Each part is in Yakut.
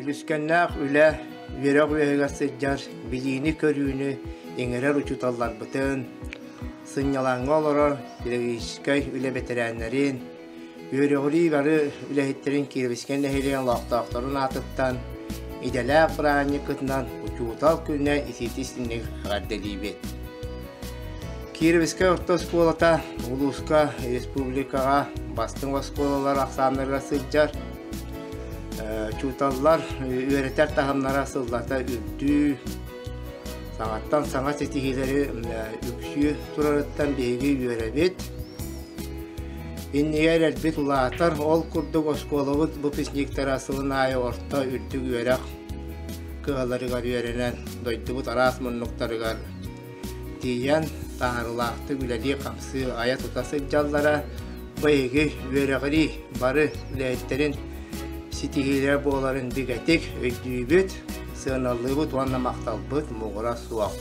Үлүскэннээх үлэ, үөрэх үөһүгэр сылдьар, билиини-көрүүнү иҥэрэр учууталларбытын, сынньалаҥҥа олорор педагогическай үлэ бэтэрээннэрин, үөрэҕирии бары үлэһиттэрин Кировскай нэһилиэгин олохтоохторун аатыттан идэлээх бырааһынньыккытынан Учуутал күнэ итиитистинник эҕэрдэлиибит. Кировскай орто оскуолата улууска, республикаҕа бастыҥ оскуолалар ахсааннарыгар сылдьар. Учууталлар үөрэтэр таһымнара сыллата үрдүү, саҥаттан саҥа ситиһиилэри үксүү турарыттан биһиги үөрэбит. Иннигэр эрэлбит улаатар, ол курдук оскуолабыт выпускниктара сылын аайы орто үрдүк үөрэх кыһаларыгар үөрэнэн, дойдубут араас муннуктарыгар тиийэн таһаарыылаахтык үлэлии-хамсыы айа-тута сылдьаллара биһиги үөрэҕирии бары үлэһиттэрин ситиһиилэрэ буоларын бигэтик өйдүүбүт, сыаналыыбыт уонна махталбыт муҥура суох.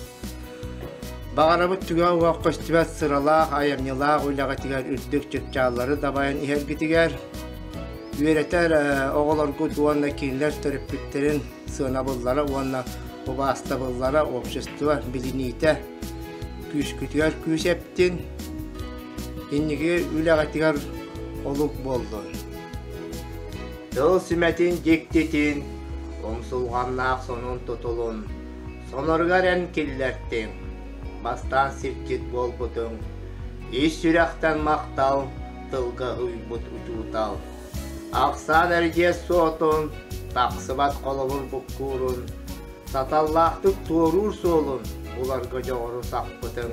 Баҕарабыт түгэх уох көстүбэт сыралаах, айымньылаах үлэҕитигэр үрдүк чыпчааллары дабайан иһэргитигэр, үөрэтэр оҕолоргут уонна кинилэр төрөппүттэрин сыанабыллара уонна убаастабыллара общество билиниитэ күүскүтүгэр күүс эптин, инники үлэҕитигэр олук буоллун. Тыл сүмэтин дьиктитин, умсулҕаннаах сонун тутулун соноругар эн киллэртиҥ, бастаан сирдьит буолбутуҥ, ис сүрэхтэн махтал, тылга уйбут учуутал. Ахсаан эрдиэс суотун, тахсыбат холобур буккуурун, саталлаахтык туоруур суолун буларга дьоҕуру сахпытыҥ.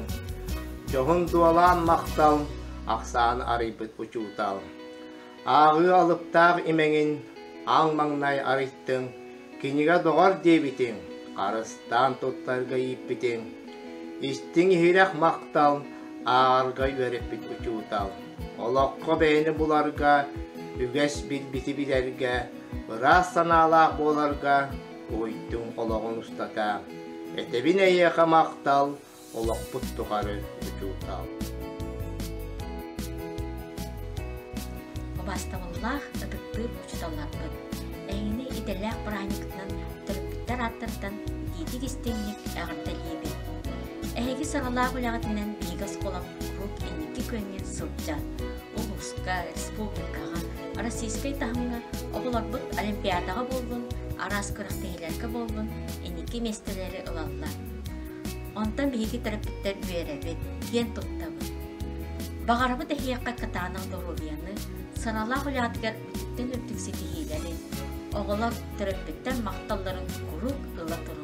Дьоһун дуолаан махтал, ахсааны арыйбыт учуутал. Ааҕыы алыптаах имэҥин аҥ маҥнай арыйтыҥ, кинигэ доҕор диэбитиҥ, харыстаан туттарга ииппитиҥ. Истиҥ иһирэх махтал, ааҕарга үөрэппит учуутал. Олоххо бэйэни буларга, үгэс билбити билэргэ, ыраас санаалаах буоларга уһуйдуҥ олоҕун устата. Этэбин эйиэхэ махтал, олохпут тухары учуутал. Убаастабыллаах, ытыктыыр учууталларбыт, эһигини идэлээх бырааһынньыккытынан төрөппүттэр ааттарыттан итиитик-истиҥник эҕэрдэлиибит. Эһиги саҕалаах үлэҕитинэн биһиги оскуолабыт куруук инники күөҥҥэ сылдьар. Улууска, республикаҕа, российскай таһымҥа оҕолорбут олимпиадаҕа буоллун, араас күрэхтэһиилэргэ буоллун инники миэстэлэри ылаллар. Онтон биһиги төрөппүттэр үөрэбит, киэн туттабыт. Баҕарабыт эһиэхэ кытаанах доруобуйаны, сыралаах үлэҕитигэр үтүктэн үрдүк ситиһиилэри, оҕолор төрөппүттэр махталларын куруук ыла турун.